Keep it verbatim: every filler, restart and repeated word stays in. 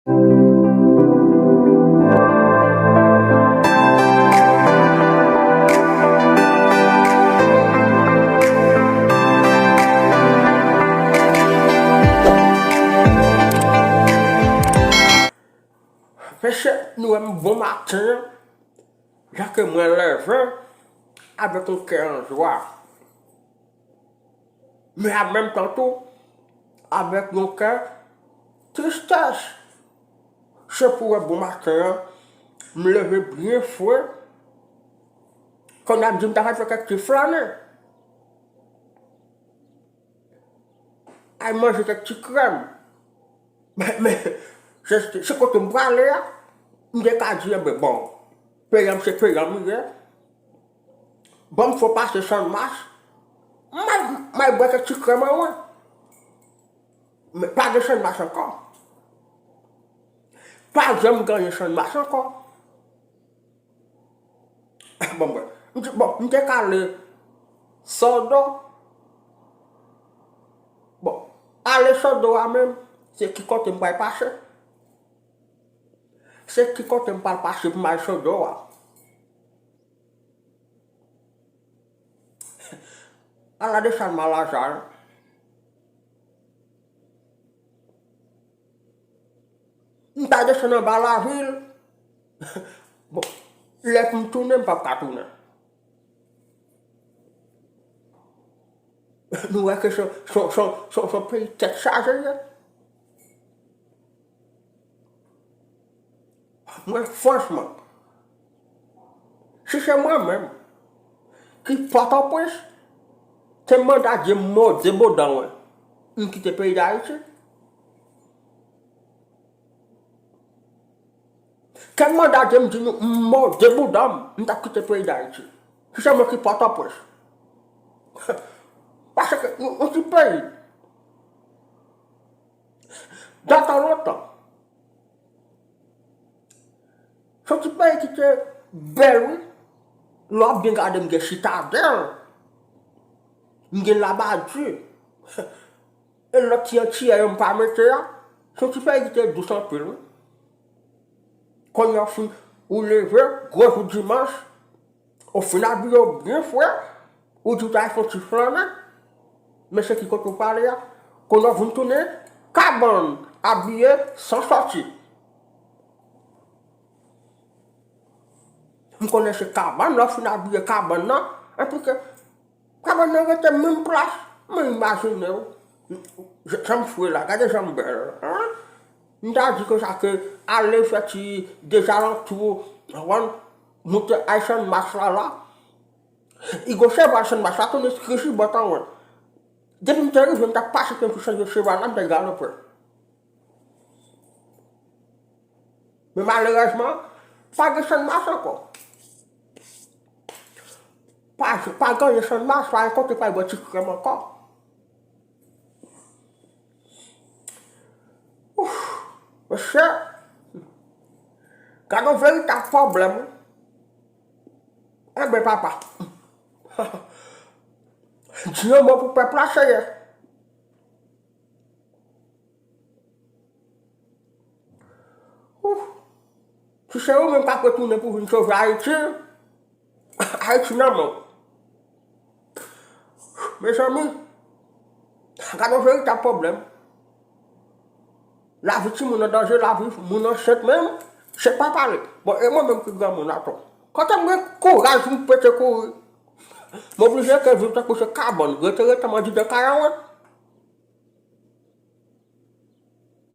Mesye, nou wè m bon maten an, jan ke mwen leve avèk yon kè an jwa. Men an menm tan tou, avèk yon kè tristès. Se pou wè bon maten an, m leve byen fre. Kounye a m di m ta pral fè kèk ti flannen. Al manje kèk ti krèm. Men, men, se, se kote m prale a, m te ka di, enben, bon, peyi a m se peyi a m ye. Ban m fè pase Channmas, m al, m al bwè kèk ti krèm an mwen. Men pa gen Channmas ankò. Pa janm genyen Channmas ankò. Bon, bon. M di, bon, m te ka ale Sòdo. Bon, ale Sòdo a menm, se ki kote m pral pase? Se ki kote m pral pase pou m al Sòdo a? Ala desann malaza, wi. M ta desann anba lavil. Bon, lè pou m tounen, m p ap ka tounen. Nou wè ke se, se, se, se, se yon peyi tèt chaje, ye. Mwen, franchman, si se mwen menm ki Pòtoprens, ke manda Dye m mòde bouda mwen, m kite peyi Dayiti. Ke manda Dye m di nou m mòde bouda m, m t ap kite peyi Dayiti. Si se mwen ki Pòtoprens. Paske nou, nou ti peyi. Datan lontan. Se yon ti peyi ki te bèl, wi. Lè w ap byen gade, m gen Sitadèl. M gen Labadi. E lòt ti antiyè yo m pa mete a. Se yon ti peyi ki te dous anpil, wi. Kounye a w fin, ou leve, gwo jou dimanch, ou fin abiye w byen fre, ou di w ta fè yon ti flannen. Men se ki kote w prale a? Kounye a w vin tounen kabann, abiye san sòti. M konnen se kabann, lè w fin abiye kabann nan, enpi ke kabann nan rete menm plas, men imajine w, jan m fre la, gade jan m bèl, en? M ta di konsa ke ale fè ti dezalantou, w konprann, moute al Channmas la la. Igo cheval Channmas la tounen Krisi bòt an mwen. Depi m te rive, m t ap pase pen pou chanje cheval la, m te galope. Men malerèzman, pa gen Channmas ankò. Pa, pa genyen Channmas, pa gen kote pa bwè ti krèm ankò. Ouf, mesye, gade yon veritab pwoblèm, wi. Enben, papa, di yon mo pou pèp la, seyè. Ouf. Si se ou menm k ap retounen pou vin sove Ayiti, Ayiti nan men w. Mezanmi, gade yon veritab pwoblèm. Lavi timoun an danje, lavi moun ansent menm, se pa pale. Bon, e mwen menm ki granmoun atò. Kote m gen kouraj pou m pete kouri? M oblije ke viv tankou se kabann, rete, rete andidan kay an mwen.